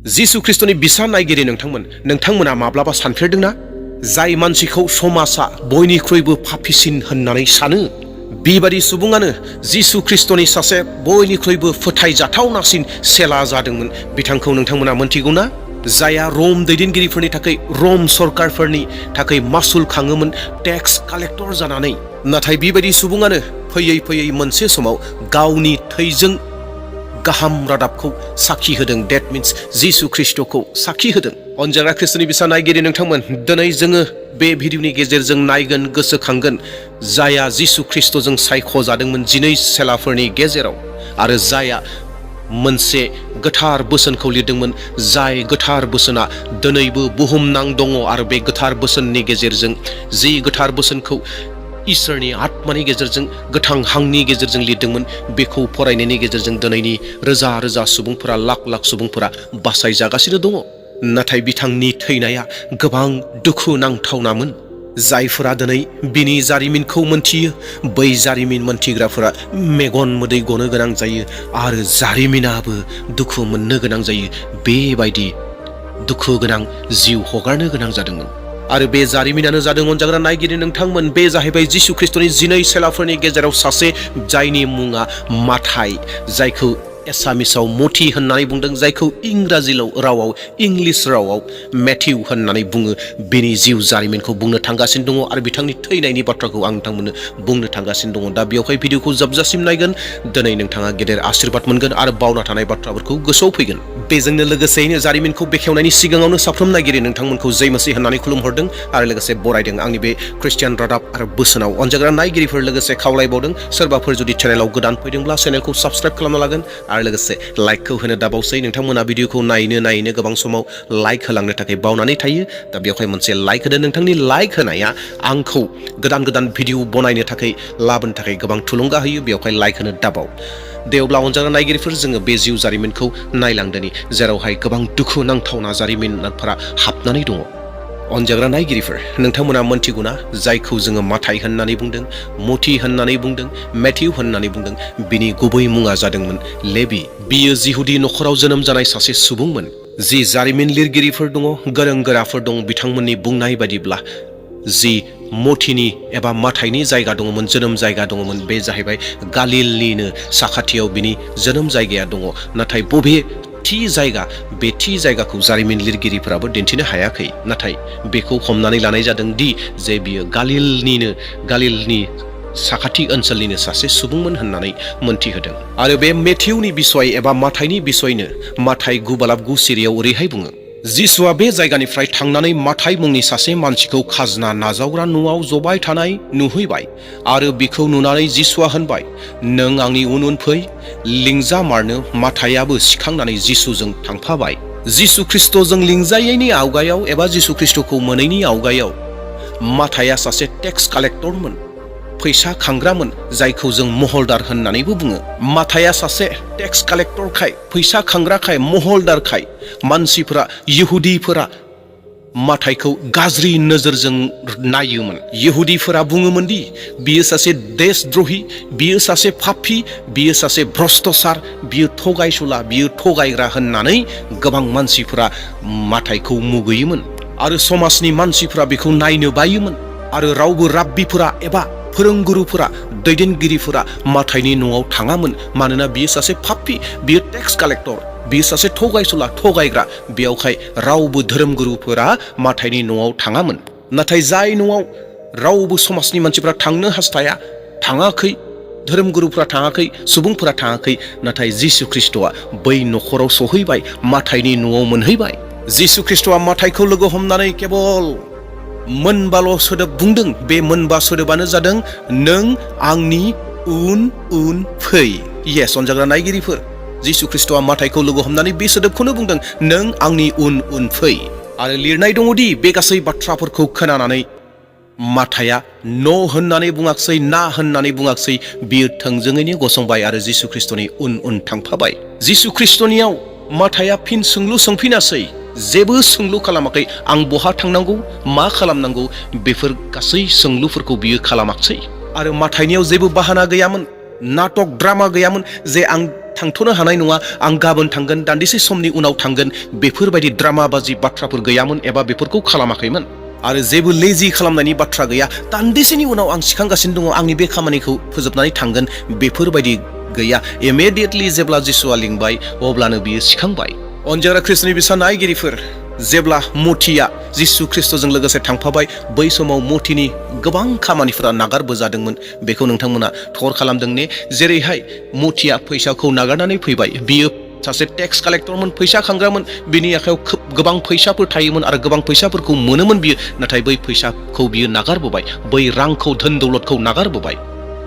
जिसु ख्रिस्टनि बिसा नायगिरि नोंथांमोना माब्लाबा सानफेरदोंना जाय मानसिखौ समाजा बयनिख्रुइबो पापिसिन होननानै सानो बेबादि सुबुङानो जिसु ख्रिस्टनि सासे बयनिख्रुइबो फोथायजाथावनासिन सेला जादोंमोन बिथांखौ नोंथांमोना मोनथिगौना जाया रम दैदेनगिरिफोरनि थाखाय रम सरकारफोरनि थाखाय मासुल खाङोमोन टेक्स कालेक्टर जानानै नाथाय बेबायदि सुबुङानो फैयै फैयै मोनसे समाव गावनि थैजों गाहाम रादाबखौ साखि होदों डेट मीन्स जिसु ख्रिस्टखौ साखि होदों अनजाग्रा ख्रिस्टनि बिसा नायगिरि नोंथांमोन दिनै जोङो बे भिडिअनि गेजेरजों नायगोन गोसोखांगोन जाया जिसु ख्रिस्टजों सायख'जादोंमोन 12 सेलाफोरनि गेजेराव आरो जाया मोनसे गोथार बोसोनखौ लिरदोंमोन जाय गोथार बोसोना दिनैबो बुहुमनां दङ आरो बे गोथार बोसोननि गेजेरजों जि गोथार बोसोनखौ इसोरनि आत्मानि गेजेरजों गोथां हांनि गेजेरजों लिरदोंमोन बेखौ फरायनायनि गेजेरजों दिनैनि रोजा रोजा सुबुंफोरा लाख लाख सुबुंफोरा बासायजागासिनो दङ नाथाय बिथांनि थैनाया गोबां दुखु नांथावनामोन जायफोरा दिनै बिनि जारिमिनखौ मोनथियो बै जारिमिन मोनथिग्राफोरा मेगन मोदै गनो गोनां जायो आरो जारिमिनाबो दुखु मोननो गोनां जायो बेबायदि दुखु गोनां जिउ हगारनो गोनां जादोंमोन आरो बे जारिमिनानो जादों अनजाग्रा नायगिरि नोंथांमोन बे जाहैबाय जिसु ख्रिस्टनि 12 सेलाफोरनि गेजेराव सासे जायनि मुङा माथाय जायखौ एसामिसाव मथि होननानै बुंदों जायखौ इंराजि रावाव इंलिश रावाव मेथ्यु होननानै बुङो बेनि जिउ जारिमिनखौ बुंनो थांगासिनो दङ आरो बिथांनि थैनायनि बाथ्राखौ आं नोंथांमोननो बुंनो थांगासिनो दङ दा बेवहाय भिडिअखौ जोबजासिम नायगोन दिनै नोंथाङा गेदेर आशीर्बाद मोनगोन आरो बावना थानाय बाथ्राफोरखौ गोसोआव फैगोन बेजोंनो लोगोसेयैनो जारिमिनखौ बेखेवनायनि सिगाङावनो साफ्रोम नायगिरि नोंथांमोनखौ जय मसीह होननानै खुलुमहरदों आरो लोगोसे बरायदों आंनि बे ख्रिस्टियान रादाब आरो बोसोनाव अनजाग्रा नायगिरिफोर लोगोसे खावलायबावदों सोरबाफोर जुदि चेनेलाव गोदान फैदोंब्ला चेनेलखौ साबस्क्राइब खालामना लागोन आरो लोगोसे लाइकखौ होनो दाबावसै नोंथांमोना भिडिअखौ नायनो गोबां समाव लाइक होलांनो थाखाय बावनानै थायो दा बेवहाय मोनसे लाइक होदो नोंथांनि लाइक होनाया आंखौ गोदान भिडिअ बनायनो थाखाय लाबोनो थाखाय गोबां थुलुंगा होयो बेवहाय लाइक होनो दाबाव दे अब्ला अनजाग्रा नायगिरिफोर जोङो बे जिउ जारिमिनखौ नायलांदोनि जेरावहाय गोबां दुखु नांथावना जारिमिनफोरा हाबनानै दङ अनजाग्रा नायगिरिफोर नोंथांमोना मोनथिगौना जायखौ जोङो माथाय होननानै बुंदों मथि होननानै बुंदों मेथ्यु होननानै बुंदों बिनि गुबै मुङा जादोंमोन लेभि बियो जिहुदी नखराव जोनोम जानाय सासे सुबुंमोन जि जारिमिन लिरगिरिफोर दङ गोरों गोराफोर दं बिथांमोननि बुंनाय बायदिब्ला जि मथिनि एबा माथायनि जायगा दङमोन जोनोम जायगा दङमोन बे जाहैबाय गालिलनिनो साखाथियाव बिनि जोनोम जायगाया दङ नाथाय बबे थि जायगा बे थि जायगाखौ जारिमिन लिरगिरिफोराबो दिन्थिनो हायाखै नाथाय बेखौ हमनानै लानाय जादों दि जे बियो गालिलनि साखाथि ओनसोलनिनो सासे सुबुंमोन होननानै मोनथिहोदों आरो बे मेथ्युनि बिसय एबा माथायनि बिसयनो माथाय 9:9 सिरियाव ओरैहाय बुङो जिसुआ बे जायगानिफ्राय थांनानै माथाय मुंनि सासे मानसिखौ खाजना नाजावग्रा न'आव जबाय थानाय नुहैबाय आरो बिखौ नुनानै जिसुआ होनबाय नों आंनि उन फै लिंजामारनो माथायाबो सिखांनानै जिसुजों थांफाबाय जिसु ख्रिस्टजों लिंजायैनि आवगायाव एबा जिसु ख्रिस्टखौ मोनैनि आवगायाव माथाया सासे टेक्स कालेक्टरमोन फैसा खांग्रामोन जायखौ जों महलदार होननानैबो बुङो माथाया सासे टेक्स कालेक्टरखाय फैसा खांग्राखाय महलदारखाय मानसिफोरा इहुदिफोरा माथायखौ गाज्रि नोजोरजों नायोमोन इहुदिफोरा बुङोमोन दि बियो सासे देशद्रही बियो सासे पापी बियो सासे भ्रष्टसार बियो थगायसुला बियो थगायग्रा होननानै गोबां मानसिफोरा माथायखौ मुगैयोमोन आरो समाजनि मानसिफोरा बेखौ नायनो बायोमोन आरो रावबो राब्बिफोरा एबा फोरोंगुरुफोरा दैदेनगिरिफोरा माथायनि न'आव थाङामोन मानोना बियो सासे पापी बियो टेक्स कालेक्टर बियो सासे थगायसुला थगायग्रा बेयावहाय रावबो धोरोमगुरुफोरा माथायनि न'आव थाङामोन नाथाय जाय न'आव रावबो समाजनि मानसिफोरा थांनो हास्थाया थाङाखै धोरोमगुरुफोरा थाङाखै सुबुंफोरा थाङाखै नाथाय जिसु ख्रिस्टआ बै नखराव सहैबाय माथायनि न'आव मोनहैबाय जिसु ख्रिस्टआ माथायखौ लोगो हमनानै केबल मोनबाल' सोदोब बुंदों बे मोनबा सोदोबानो जादों नों आंनि उन फै येस अनजाग्रा नायगिरिफोर जिसु ख्रिस्टआ माथायखौ लोगो हमनानै बे सोदोबखौनो बुंदों नों आंनि उन फै आरो लिरनाय दङदि बे गासै बाथ्राफोरखौ खोनानानै माथाया न' होननानै बुङाखसै ना होननानै बुङाखसै बियो थोंजोङैनो गसंबाय आरो जिसु ख्रिस्टनि उन थांफाबाय जिसु ख्रिस्टनियाव माथाया फिन सोंलु सोंफिनासै जेबो सोंलु खालामाखै आं बहा थांनांगौ मा खालामनांगौ बेफोर गासै सोंलुफोरखौ बियो खालामाखसै आरो माथायनियाव जेबो बाहाना गैयामोन नाटक ड्रामा गैयामोन जे आं थांथ'नो हानाय नङा, आं गाबोन थांगोन, दान्दिसे समनि उनाव थांगोन, बेफोरबायदि ड्रामाबाजि बाथ्राफोर गैयामोन एबा बेफोरखौ खालामाखैमोन। आरो जेबो लेजि खालामनायनि बाथ्रा गैया, दान्दिसेनि उनाव आं सिखांगासिनो दङ, आंनि बे खामानिखौ फोजोबनानै थांगोन, बेफोरबायदि गैया। इमिडियेटलि जेब्ला जिसुआ लिंबाय अब्लानो बियो सिखांबाय। अनजाग्रा ख्रिस्ट'नि बिसा नायगिरिफोर, जेब्ला मथिया जिसु ख्रिस्ट'जों लोगोसे थांफाबाय, बै समाव मथिनि गोबां खामानिफोरा नागारबोजादोंमोन। बेखौ नोंथांमोना थर खालामदों ने? जेरैहाय मथिया फैसाखौ नागारनानै फैबाय, बियो सासे टेक्स कालेक्टरमोन, फैसा खांग्रामोन, बिनि आखायाव गोबां फैसाफोर थायोमोन आरो गोबां फैसाफोरखौ मोनोमोन बियो, नाथाय बै फैसाखौ बियो नागारबोबाय, बै रांखौ धोन दौलतखौ नागारबोबाय,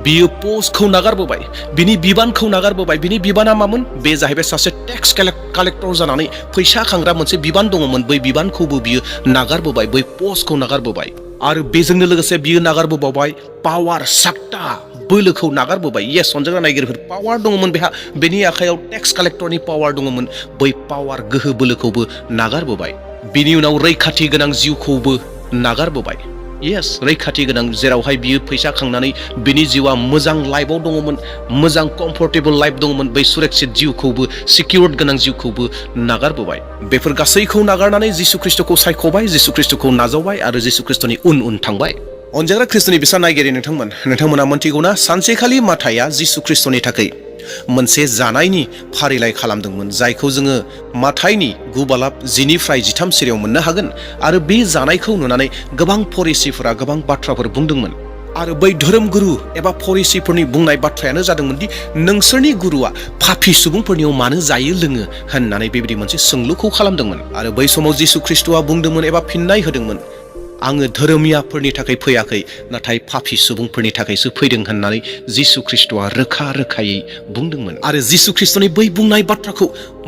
बियो पस्टखौ नागारबोबाय, बिनि बिबानखौ नागारबोबाय। बिनि बिबाना मामोन? बे जाहैबाय सासे टेक्स कालेक्टर जानानै फैसा खांग्रा मोनसे बिबान दङमोन, बै बिबानखौबो बियो नागारबोबाय, बै पस्टखौ नागारबोबाय। आरो बेजोंनो लोगोसे बियो नागारबोबावबाय पावार, साक्ता, बोलोखौ नागारबोबाय। येस अनजाग्रा नायगिरिफोर, पावार दङमोन बेहा, बेनि आखायाव टेक्स कालेक्टरनि पावार दङमोन, बै पावार गोहो बोलोखौबो नागारबोबाय। बिनि उनाव रैखाथि गोनां जिउखौबो नागारबोबाय। येस, रैखाथि गोनां, जेरावहाय बियो फैसा खांनानै बिनि जिउआ मोजां लाइफआव दङमोन, मोजां कम्फर्टेबल लाइफ दङमोन, बै सुरक्षित जिउखौबो, सिकिउर्ड गोनां जिउखौबो नागारबोबाय। बेफोर गासैखौ नागारनानै जिसु ख्रिस्ट'खौ सायख'बाय, जिसु ख्रिस्ट'खौ नाजावबाय आरो जिसु ख्रिस्ट'नि उन उन थांबाय। अनजाग्रा ख्रिस्ट'नि बिसा नायगिरि नोंथांमोना मोनथिगौना, सानसेखालि माथाया जिसु ख्रिस्ट'नि थाखाय मोनसे जानायनि फारिलाइ खालामदोंमोन, जायखौ जोङो माथाइनि 9:10 सिरियाव मोननो हागोन। आरो बे जानायखौ नुनानै गोबां फरिसीफोरा गोबां बाथ्राफोर बुंदोंमोन। आरो बै धोरोम गुरु एबा फरिसीफोरनि बुंनाय बाथ्रायानो जादोंमोन दि नोंसोरनि गुरुआ पापी सुबुंफोरनियाव मानो जायो लोङो होननानै बेबायदि मोनसे सोंलुखौ खालामदोंमोन। आरो बै समाव जिसु ख्रिस्ट'आ बुंदोंमोन एबा फिननाय होदोंमोन, आङो धोरोमियाफोरनि थाखाय फैयाखै, नाथाय पापी सुबुंफोरनि थाखायसो फैदों होननानै जिसु ख्रिस्ट'आ रोखा रोखायै बुंदोंमोन। आरो जिसु ख्रिस्ट'नि बै बुंनाय बाथ्राखौ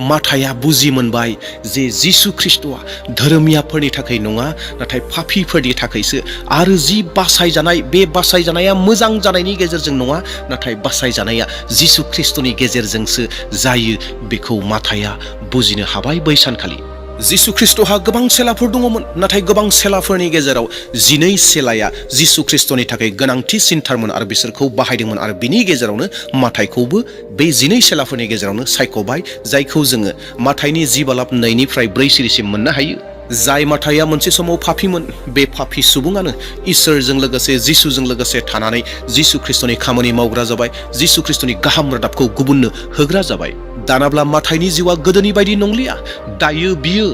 माथाया बुजि मोनबाय जे जिसु ख्रिस्ट'आ धोरोमियाफोरनि थाखाय नङा, नाथाय पापीफोरनि थाखायसो। आरो जि बासायजानाय, बे बासायजानाया मोजां जानायनि गेजेरजों नङा, नाथाय बासायजानाया जिसु ख्रिस्ट'नि गेजेरजोंसो जायो, बेखौ माथाया बुजिनो हाबाय बै सानखालि। जिसु ख्रिस्ट'हा गोबां सेलाफोर दङमोन, नाथाय गोबां सेलाफोरनि गेजेराव 12 सेलाया जिसु ख्रिस्ट'नि थाखाय गोनांथिसिनथारमोन आरो बिसोरखौ बाहायदोंमोन। आरो बिनि गेजेरावनो माथाइखौबो बे 12 सेलाफोरनि गेजेरावनो सायख'बाय, जायखौ जोङो माथाइनि 2:2-4 सिरिसिम मोननो हायो। जाय माथाया मोनसे समाव पापीमोन, बे पापी सुबुङानो इसोरजों लोगोसे जिसुजों लोगोसे थानानै जिसु ख्रिस्ट'नि खामानि मावग्रा जाबाय, जिसु ख्रिस्ट'नि गाहाम रादाबखौ गुबुननो होग्रा जाबाय। दानाब्ला माथाइनि जिउआ गोदोनि बायदि नंलिया, दायो बियो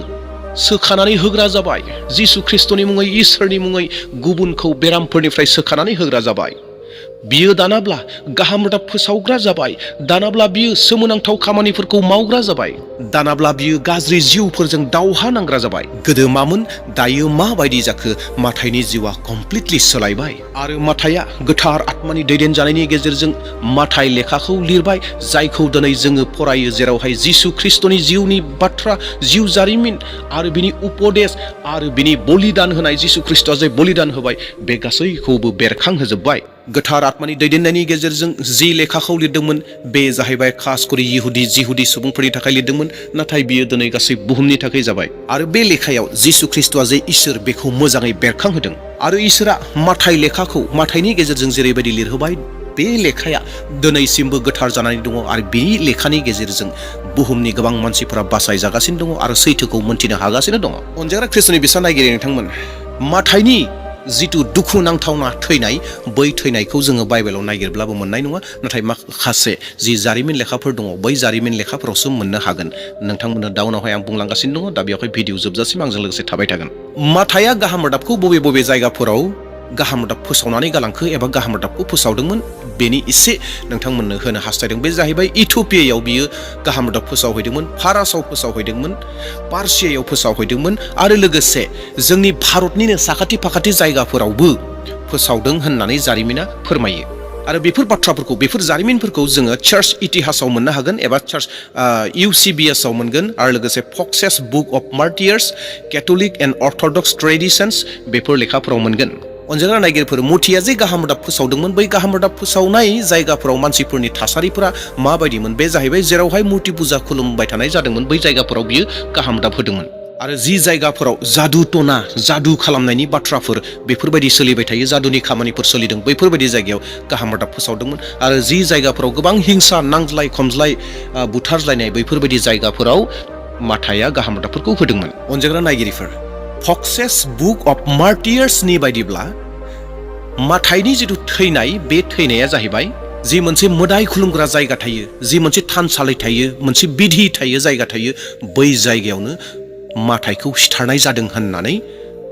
सोखानानै होग्रा जाबाय, जिसु ख्रिस्ट'नि मुङै, इसोरनि मुङै गुबुनखौ बेरामफोरनिफ्राय सोखानानै होग्रा जाबाय। बियो दानाब्ला गाहाम रादाब फोसावग्रा जाबाय, दानाब्ला बियो सोमोनांथाव खामानिफोरखौ मावग्रा जाबाय, दानाब्ला बियो गाज्रि जिउफोरजों दावहा नांग्रा जाबाय। गोदो मामोन, दायो माबायदि जाखो? माथाइनि जिउआ कमप्लिटलि सोलायबाय। आरो माथाया गोथार आत्मानि दैदेनजानायनि गेजेरजों माथाइ लेखाखौ लिरबाय, जायखौ दिनै जोङो फरायो, जेरावहाय जिसु ख्रिस्ट'नि जिउनि बाथ्रा, जिउ जारिमिन आरो बिनि उपदेश आरो बिनि बलिदान होनाय, जिसु ख्रिस्ट'आ जे बलिदान होबाय, बे गासैखौबो बेरखांहोजोब्बाय। गोथार आत्मानि दैदेननायनि गेजेरजों जि लेखाखौ लिरदोंमोन, बे जाहैबाय खासकरि जिहुदि सुबुंफोरनि थाखाय लिरदोंमोन, नाथाय बियो दिनै गासै बुहुमनि थाखाय जाबाय। आरो बे लेखायाव जिसु ख्रिस्ट'आ जे इसोर, बेखौ मोजाङै बेरखांहोदों। आरो इसोरा माथाइ लेखाखौ माथाइनि गेजेरजों जेरैबायदि लिरहोबाय, बे लेखाया दिनैसिमबो गोथार जानानै दङ। आरो बे लेखानि गेजेरजों बुहुमनि गोबां मानसिफोरा बासायजागासिनो दङ आरो सैथोखौ मोनथिनो हागासिनो दङ। अनजाग्रा ख्रिस्ट'नि बिसा नायगिरि नोंथांमोन, माथाइनि जिथु दुखु नांथावना थैनाय, बै थैनायखौ जोङो बाइबेलाव नागिरब्लाबो मोननाय नङा, नाथाय माखासे जि जारिमिन लेखाफोर दङ, बै जारिमिन लेखाफोरावसो मोननो हागोन। नोंथांमोननो डाउनावहाय आं बुंलांगासिनो दङ, दा बेवहाय भिडिअ जोबजासिम आंजों लोगोसे थाबाय थागोन। माथाया गाहाम रादाबखौ बबे बबे जायगाफोराव गाहाम रादाब फोसावनानै गालांखो एबा गाहाम रादाबखौ फोसावदोंमोन, बेनि एसे नोंथांमोननो होनो हास्थायदों। बे जाहैबाय इथिय'पियायाव बियो गाहाम रादाब फोसावहैदोंमोन, फारासाव फोसावहैदोंमोन, पार्सियायाव फोसावहैदोंमोन, आरो लोगोसे जोंनि भारतनिनो साखाथि फाखाथि जायगाफोरावबो फोसावदों होननानै जारिमिना फोरमायो। आरो बेफोर बाथ्राफोरखौ, बेफोर जारिमिनफोरखौ जोङो चार्च इतिहासाव मोननो हागोन एबा चार्च UCBS आव मोनगोन, आरो लोगोसे Foxe's book of martyrs, catholic and orthodox traditions, before लेखाफोराव मोनगोन। अनजाग्रा नायगिरिफोर, मथिया जे गाहाम रादाब फोसावदोंमोन, बै गाहाम रादाब फोसावनाय जायगाफोराव मानसिफोरनि थासारिफोरा माबायदिमोन? बे जाहैबाय जेरावहाय मुर्ति पुजा खुलुमबाय थानाय जादोंमोन, बै जायगाफोराव बियो गाहाम रादाब होदोंमोन। आरो जि जायगाफोराव जादु टना जादु खालामनायनि बाथ्राफोर बेफोरबायदि सोलिबाय थायो, जादुनि खामानिफोर सोलिदों, बैफोरबायदि जायगायाव गाहाम रादाब फोसावदोंमोन। आरो जि जायगाफोराव गोबां हिंसा, नांज्लाय खमज्लाय, बुथारज्लायनाय, बैफोरबायदि जायगाफोराव माथाया गाहाम रादाबफोरखौ होदोंमोन। अनजाग्रा नायगिरिफोर, फक्सेस बुक अफ मार्टियार्सनि बायदिब्ला माथाइनि जिथु थैनाय, बे थैनाया जाहैबाय जि मोनसे मोदाय खुलुमग्रा जायगा थायो, जि मोनसे थानसालि थायो, मोनसे बिधि थायो, जायगा थायो, बै जायगायावनो माथाइखौ सिथारनाय जादों होननानै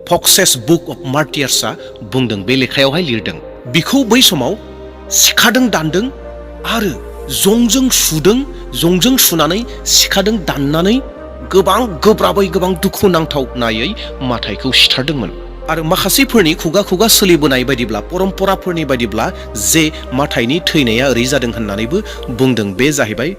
फक्सेस बुक अफ मार्टियार्सआ बुंदों, बे लेखायावहाय लिरदों। बिखौ बै समाव सिखादों दानदों आरो जंजों सुदों, जंजों सुनानै सिखादों दाननानै गोबां गोब्राबै, गोबां दुखुनांथावनायै माथाइखौ सिथारदोंमोन। आरो माखासेफोरनि खुगा खुगा सोलिबोनाय बायदिब्ला, परम्पराफोरनि बायदिब्ला जे माथाइनि थैनाया ओरै जादों होननानैबो बुंदों, बे जाहैबाय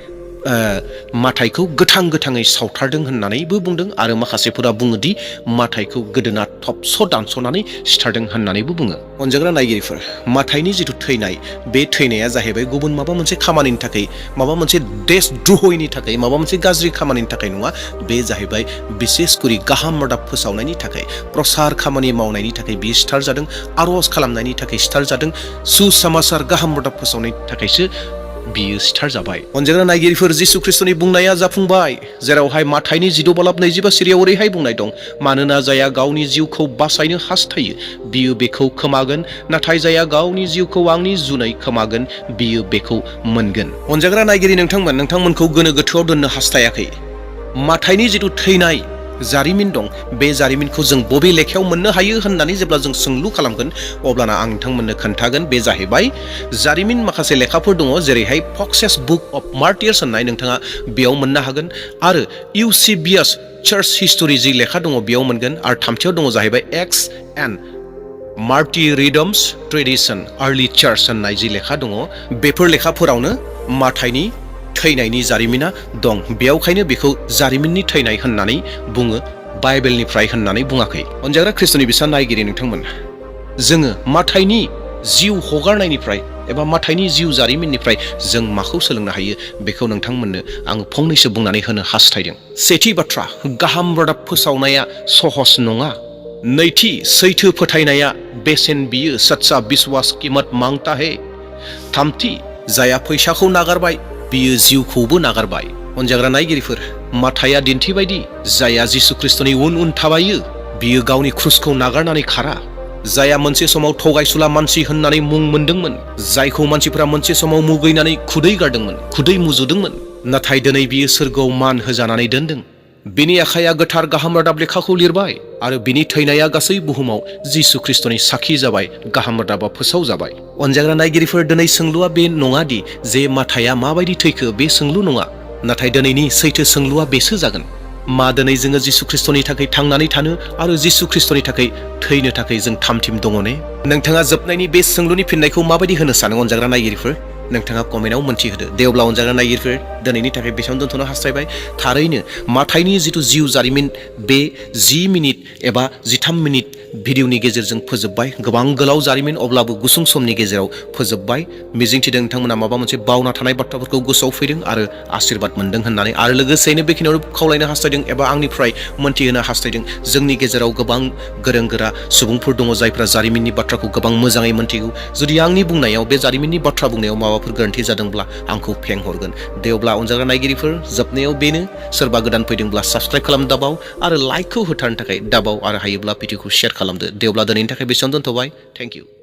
माथाइखौ गोथां गोथाङै सावथारदों होननानैबो बुंदों। आरो माखासेफोरा बुङोदि माथाइखौ गोदोना थबस' दानस'नानै सिथारदों होननानैबो बुङो। अनजाग्रा नायगिरिफोर, माथाइनि जिथु थैनाय, बे थैनाया जाहैबाय गुबुन माबा मोनसे खामानिनि थाखाय, माबा मोनसे देश द्रोहनि थाखाय, माबा मोनसे गाज्रि खामानिनि थाखाय नङा। बे जाहैबाय बिसेसकरि गाहाम रादाब फोसावनायनि थाखाय, प्रसार खामानि मावनायनि थाखाय बियो सिथार जादों, आर'ज खालामनायनि थाखाय सिथार जादों, सुसमाचार गाहाम रादाब फोसावनायनि थाखायसो बियो सिथार जाबाय। अनजाग्रा नायगिरिफोर, जिसु ख्रिस्टनि बुंनाया जाफुंबाय, जेरावहाय माथाइनि 14:25 सिरियाव ओरैहाय बुंनाय दं, मानोना जाया गावनि जिउखौ बासायनो हास्थायो बियो बेखौ खोमागोन, नाथाय जाया गावनि जिउखौ आंनि जुनै खोमागोन बियो बेखौ मोनगोन। अनजाग्रा नायगिरि नोंथांमोनखौ गोनो गोथोआव दोननो हास्थायाखै। माथाइनि जिथु थैनाय जारिमिन दं, बे जारिमिनखौ जों बबे लेखायाव मोननो हायो होननानै जेब्ला जों सोंलु खालामगोन, अब्लाना आं नोंथांमोननो खोन्थागोन। बे जाहैबाय जारिमिन माखासे लेखाफोर दङ, जेरैहाय फक्सेस बुक अफ मार्टियार्स होननाय, नोंथाङा बेयाव मोननो हागोन। आरो इउसिबियास चार्च हिस्टरि जि लेखा दङ बेयाव मोनगोन। आरो थामथियाव दङ जाहैबाय एक्स एन्ड मार्टिरिडम्स ट्रेडिशन आर्ली चार्च होननाय जि लेखा दङ, बेफोर लेखाफोरावनो माथाइनि थैनायनि जारिमिना दं। बेयावखायनो बेखौ जारिमिननि थैनाय होननानै बुङो, बाइबेलनिफ्राय होननानै बुङाखै। अनजाग्रा ख्रिस्ट'नि बिसा नायगिरि नोंथांमोन, जोङो माथाइनि जिउ हगारनायनिफ्राय एबा माथाइनि जिउ जारिमिननिफ्राय जों माखौ सोलोंनो हायो, बेखौ नोंथांमोननो आङो फंनैसो बुंनानै होनो हास्थायदों। सेथि बाथ्रा, गाहाम रादाब फोसावनाया सहस नङा। नैथि, सैथो फोथायनाया बेसेन बियो, सच्चा विश्वास कीमत मांगता है। थामथि, जाया फैसाखौ नागारबाय बियो जिउखौबो नागारबाय। अनजाग्रा नायगिरिफोर, माथाइया दिन्थिबायदि जाया जिसु ख्रिस्ट'नि उन उन थाबायो बियो गावनि क्रुसखौ नागारनानै खारा। जाया मोनसे समाव थगायसुला मानसि होननानै मुं मोनदोंमोन, जायखौ मानसिफोरा मोनसे समाव मुगैनानै खुदै गारदोंमोन, खुदै मुजुदोंमोन, नाथाय दिनै बियो सोरगोआव मान होजानानै दोनदों। बिनि आखाइया गोथार गाहाम रादाब लेखाखौ लिरबाय आरो बिनि थैनाया गासै बुहुमाव जिसु ख्रिस्ट'नि साखि जाबाय, गाहाम रादाबा फोसाव जाबाय। अनजाग्रा नायगिरिफोर, दिनै सोंलुआ बे नङादि जे माथाइया माबायदि थैखो, बे सोंलु नङा, नाथाय दिनैनि सैथो सोंलुआ बेसो जागोन, मा दिनै जोङो जिसु ख्रिस्ट'नि थाखाय थांनानै थानो आरो जिसु ख्रिस्ट'नि थाखाय थैनो थाखाय जों थामथिम दङ ने? नोंथाङा जोबनायनि बे सोंलुनि फिननायखौ माबायदि होनो सानो अनजाग्रा नायगिरिफोर? नोंथाङा कमेन्टआव मोन्थिहोदो। दे अब्ला अनजाग्रा नायगिरिफोर, दिनैनि थाखाय बेसेबां दोनथ'नो हास्थायबाय। थारैनो माथाइनि जिथु जिउ जारिमिन, बे 10 मिनिट एबा 13 मिनिट भिडिअनि गेजेरजों फोजोबबाय। गोबां गोलाव जारिमिन, अब्लाबो गुसुं समनि गेजेराव फोजोबबाय। मिजिंथिदों नोंथांमोना माबा मोनसे बावना थानाय बाथ्राफोरखौ गोसोआव फैदों आरो आशीर्बाद मोनदों होननानै। आरो लोगोसेयैनो बेखिनियावनो खावलायनो हास्थायदों एबा आंनिफ्राय मोन्थिहोनो हास्थायदों, जोंनि गेजेराव गोबां गोरों गोरा सुबुंफोर दङ जायफ्रा जारिमिननि बाथ्राखौ गोबां मोजाङै मोन्थिगौ। जुदि आंनि बुंनायाव, बे जारिमिननि बाथ्रा बुंनायाव माबाफोर गोरोन्थि जादोंब्ला आंखौ फेंहरगोन। दे अब्ला अनजाग्रा नायगिरिफोर, जोबनायाव बेनो, सोरबा गोदान फैदोंब्ला साबस्क्राइब खालाम दाबाव आरो लाइकखौ होथारनो थाखाय दाबाव, आरो हायोब्ला भिडिअखौ शेयार खालामदो। दे अब्ला दिनैनि थाखाय बेसेबां दोनथ'बाय। Thank you.